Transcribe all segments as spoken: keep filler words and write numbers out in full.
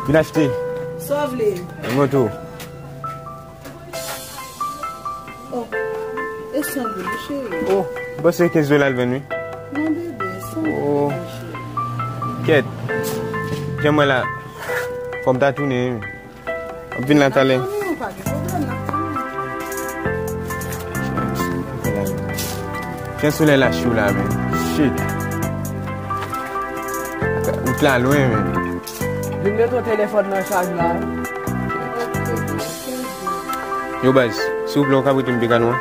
Vin achte. Sa w vle? Yon moto. Oh, e san goud, wi, cheri. Oh, m panse kenz dola l vann, wi. Non, bebe, e san goud, oh, wi, cheri. Kèt. Jan m wè la, fò m ta tounen, wi. M ap vin la talè. N ap tounen, pa gen pwoblèm, n ap tounen. Jan solèy la cho la, men. Shit. Wout la lwen, men. Vin met yon telefòn nan chaj la. Yo, baz, silvouplè, ou ka prete m bekàn ou an?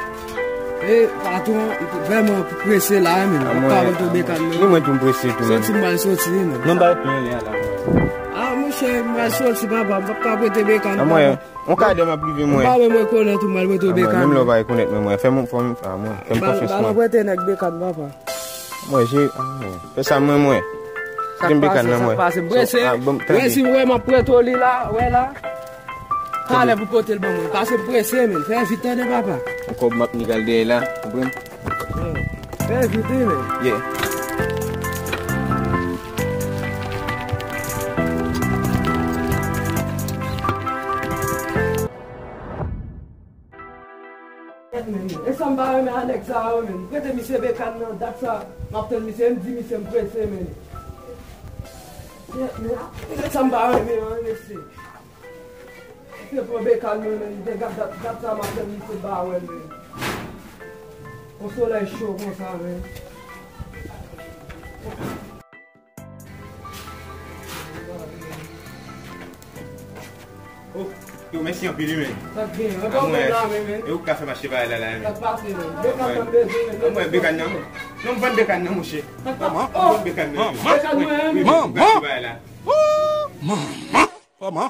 E, patwon, vrèman prese la, men. Ah, m pa prete w bekàn nan. Ni mwen tou m prese tou, men. Soti m pral soti, men. Non, m pa ret plen lè a la. Ah, monchè, m pral soti, papa, m p ap ka prete bekàn, papa. On kadè m ap rive, mwen. M pa wè mwen konèt ou, m pral prete w bekàn. Menm lè w pa rekonèt mwen, mwen. Fè m, fè m, ah, mwen. Fè m konfyans, mwen. Ba nou prete nèg bekàn, papa. Mwen, je, ah, mwen. Fè sa mwen, mwen. Prete m bekàn nan, mwen. Sa k pase, sa k pase? M prese. Wè si w wè m ap prete w li la, wè la. Talè pou pote l ban mwen. Pase m prese, men. Fè vit, tande, papa. Yon kòb m ap ni kal dèyè la, konprann? Fè vit, wi, men. Yeah. E sa m pa renmen a nèg sa yo, men. Prete misye bekàn nan, dat sa, m ap tann misye, m di misye m prese, men. E sa m pa renmen an, mesye. Misye pran bekàn mwen, men, gad, gad, gad sa m ap tann misye ba wè, men. Yon solèy cho konsa, men. Oh, yo, mèsi anpil, wi, men. Sa k gen? Mwen pa wè la, men, men. E ou k ka fè mache bagay la, la, men. Sa k pase, men? Bekàn nan m bezwen, men. Mwen, bekàn nan. Non, m vann bekàn nan, monchè. Sa k pase? Oh! M vann bekàn nan. Bekàn mwen, men. Wi, wi, ou k ka fè bagay la. Oh, manman! Kòman?